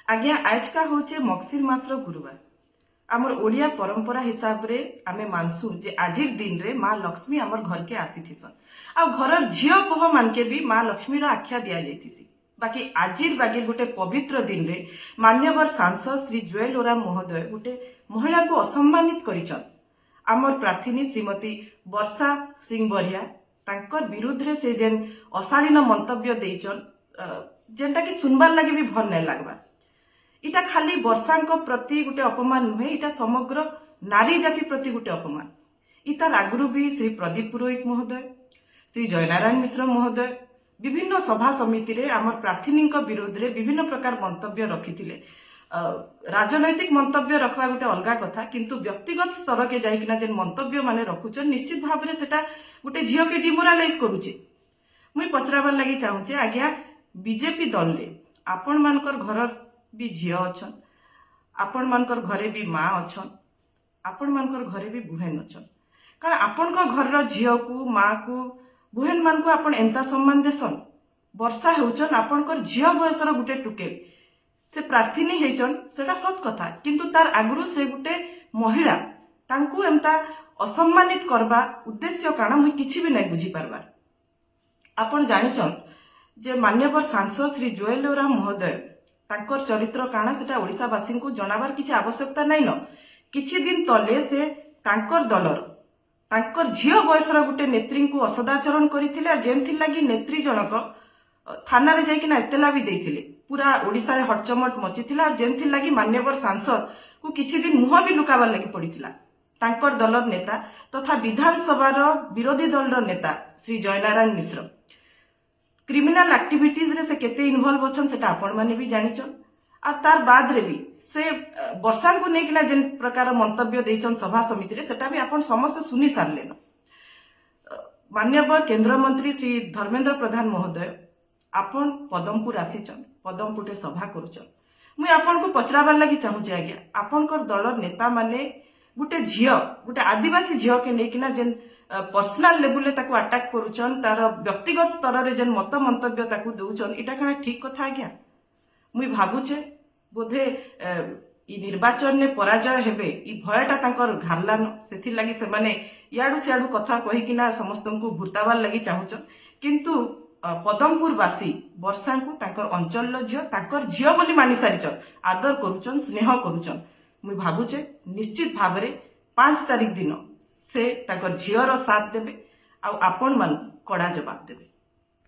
ଆଜ୍ଞା, ଆଜକା ହଉଛେ ମଗସିର ମାସର ଗୁରୁବାର। ଆମର ଓଡ଼ିଆ ପରମ୍ପରା ହିସାବରେ ଆମେ ମାନସୁ ଯେ ଆଜିର ଦିନରେ ମା ଲକ୍ଷ୍ମୀ ଆମର ଘରକେ ଆସିଥିସନ୍ ଆଉ ଘରର ଝିଅ ପୁଅ ମାନକେ ବି ମା ଲକ୍ଷ୍ମୀର ଆଖ୍ୟା ଦିଆଯାଇଥିସି। ବାକି ଆଜିର ବାଗିର ଗୋଟେ ପବିତ୍ର ଦିନରେ ମାନ୍ୟବର ସାଂସଦ ଶ୍ରୀ ଜୁଏଲ ଓରାମ ମହୋଦୟ ଗୋଟେ ମହିଳାଙ୍କୁ ଅସମ୍ମାନିତ କରିଛନ୍। ଆମର ପ୍ରାର୍ଥିନୀ ଶ୍ରୀମତୀ ବର୍ଷା ସିଂ ବରିହା, ତାଙ୍କର ବିରୁଦ୍ଧରେ ସେ ଯେନ୍ ଅଶାଳୀନ ମନ୍ତବ୍ୟ ଦେଇଛନ୍, ଯେନ୍ଟା କି ଶୁନବାର ଲାଗି ବି ଭଲ ନାଇଁ ଲାଗବା। ଇଟା ଖାଲି ବର୍ଷାଙ୍କ ପ୍ରତି ଗୋଟେ ଅପମାନ ନୁହେଁ, ଇଟା ସମଗ୍ର ନାରୀ ଜାତି ପ୍ରତି ଗୋଟେ ଅପମାନ। ଇତାର ଆଗରୁ ବି ଶ୍ରୀ ପ୍ରଦୀପ ପୁରୋହିତ ମହୋଦୟ, ଶ୍ରୀ ଜୟନାରାୟଣ ମିଶ୍ର ମହୋଦୟ ବିଭିନ୍ନ ସଭା ସମିତିରେ ଆମର ପ୍ରାର୍ଥିନୀଙ୍କ ବିରୋଧରେ ବିଭିନ୍ନ ପ୍ରକାର ମନ୍ତବ୍ୟ ରଖିଥିଲେ। ରାଜନୈତିକ ମନ୍ତବ୍ୟ ରଖବା ଗୋଟେ ଅଲଗା କଥା, କିନ୍ତୁ ବ୍ୟକ୍ତିଗତ ସ୍ତରକେ ଯାଇକିନା ଯେନ୍ ମନ୍ତବ୍ୟ ମାନେ ରଖୁଛନ୍, ନିଶ୍ଚିତ ଭାବରେ ସେଟା ଗୋଟେ ଝିଅକେ ଡିମୋରାଲାଇଜ କରୁଛେ। ମୁଇଁ ପଚରାବାର ଲାଗି ଚାହୁଁଛେ ଆଜ୍ଞା, ବିଜେପି ଦଳରେ ଆପଣମାନଙ୍କର ଘରର ବି ଝିଅ ଅଛନ୍, ଆପଣମାନଙ୍କର ଘରେ ବି ମା ଅଛନ୍, ଆପଣମାନଙ୍କର ଘରେ ବି ବୁହେନ ଅଛନ୍। କାରଣ ଆପଣଙ୍କ ଘରର ଝିଅକୁ, ମାକୁ, ବୁହେନ ମାନଙ୍କୁ ଆପଣ ଏନ୍ତା ସମ୍ମାନ ଦେସନ୍? ବର୍ଷା ହେଉଛନ୍ ଆପଣଙ୍କର ଝିଅ ବୟସର ଗୋଟେ ଟୁକେଲ। ସେ ପ୍ରାର୍ଥିନୀ ହେଇଛନ୍, ସେଟା ସତ କଥା, କିନ୍ତୁ ତାର ଆଗରୁ ସେ ଗୋଟେ ମହିଳା। ତାଙ୍କୁ ଏନ୍ତା ଅସମ୍ମାନିତ କରବା ଉଦ୍ଦେଶ୍ୟ କାଣା, ମୁଇଁ କିଛି ବି ନାଇଁ ବୁଝିପାରବାର। ଆପଣ ଜାଣିଛନ୍ ଯେ ମାନ୍ୟବର ସାଂସଦ ଶ୍ରୀ ଜୁଏଲ ଓରାମ ମହୋଦୟ, ତାଙ୍କର ଚରିତ୍ର କାଣା ସେଟା ଓଡ଼ିଶାବାସୀଙ୍କୁ ଜଣାବାର କିଛି ଆବଶ୍ୟକତା ନାଇଁ ନ। କିଛି ଦିନ ତଲେ ସେ ତାଙ୍କର ଦଳର ତାଙ୍କର ଝିଅ ବୟସର ଗୋଟେ ନେତ୍ରୀଙ୍କୁ ଅସଦାଚରଣ କରିଥିଲେ ଆଉ ଯେନ୍ଥିର୍ ଲାଗି ନେତ୍ରୀ ଜଣକ ଥାନାରେ ଯାଇକିନା ଏତଲା ବି ଦେଇଥିଲେ। ପୁରା ଓଡ଼ିଶାରେ ହଟଚମଟ ମଚିଥିଲା ଆଉ ଯେନ୍ଥିର୍ ଲାଗି ମାନ୍ୟବର ସାଂସଦକୁ କିଛି ଦିନ ମୁହଁ ବି ଲୁକାବାର ଲାଗି ପଡ଼ିଥିଲା। ତାଙ୍କର ଦଳର ନେତା ତଥା ବିଧାନସଭାର ବିରୋଧୀ ଦଳର ନେତା ଶ୍ରୀ ଜୟନାରାୟଣ ମିଶ୍ର, କ୍ରିମିନାଲ ଆକ୍ଟିଭିଟିଜରେ ସେ କେତେ ଇନଭଲ୍ଭ ଅଛନ୍, ସେଟା ଆପଣମାନେ ବି ଜାଣିଛନ୍। ଆଉ ତାର ବାଦରେ ବି ସେ ବର୍ଷାଙ୍କୁ ନେଇକିନା ଯେନ୍ ପ୍ରକାର ମନ୍ତବ୍ୟ ଦେଇଛନ୍ ସଭା ସମିତିରେ, ସେଟା ବି ଆପଣ ସମସ୍ତେ ଶୁନି ସାରିଲେନ। ମାନ୍ୟବର କେନ୍ଦ୍ରମନ୍ତ୍ରୀ ଶ୍ରୀ ଧର୍ମେନ୍ଦ୍ର ପ୍ରଧାନ ମହୋଦୟ, ଆପଣ ପଦମପୁର ଆସିଛନ୍, ପଦମପୁରରେ ସଭା କରୁଛନ୍। ମୁଇଁ ଆପଣଙ୍କୁ ପଚରାବାର ଲାଗି ଚାହୁଁଛି ଆଜ୍ଞା, ଆପଣଙ୍କର ଦଳର ନେତାମାନେ ଗୋଟେ ଝିଅ, ଗୋଟେ ଆଦିବାସୀ ଝିଅକେ ନେଇକିନା ଯେନ୍ ପର୍ସନାଲ ଲେବୁଲରେ ତାକୁ ଆଟାକ୍ କରୁଛନ୍, ତାର ବ୍ୟକ୍ତିଗତ ସ୍ତରରେ ଯେନ୍ ମତ ମନ୍ତବ୍ୟ ତାକୁ ଦଉଛନ୍, ଏଇଟା କାଣା ଠିକ କଥା ଆଜ୍ଞା? ମୁଇଁ ଭାବୁଛେ ବୋଧେ ଇ ନିର୍ବାଚନରେ ପରାଜୟ ହେବେ, ଇ ଭୟଟା ତାଙ୍କର ଘାରଲାନ। ସେଥିର୍ଲାଗି ସେମାନେ ଇଆଡୁ ସିଆଡୁ କଥା କହିକିନା ସମସ୍ତଙ୍କୁ ଭୁତାବାର ଲାଗି ଚାହୁଁଛନ୍। କିନ୍ତୁ ପଦମପୁରବାସୀ ବର୍ଷାଙ୍କୁ ତାଙ୍କର ଅଞ୍ଚଳର ଝିଅ, ତାଙ୍କର ଝିଅ ବୋଲି ମାନି ସାରିଛନ୍, ଆଦର କରୁଛନ୍, ସ୍ନେହ କରୁଛନ୍। ମୁଇଁ ଭାବୁଛେ ନିଶ୍ଚିତ ଭାବରେ 5 ତାରିଖ ଦିନ ସେ ତାଙ୍କର ଝିଅର ସାଥ ଦେବେ ଆଉ ଆପଣମାନଙ୍କୁ କଡ଼ା ଜବାବ ଦେବେ।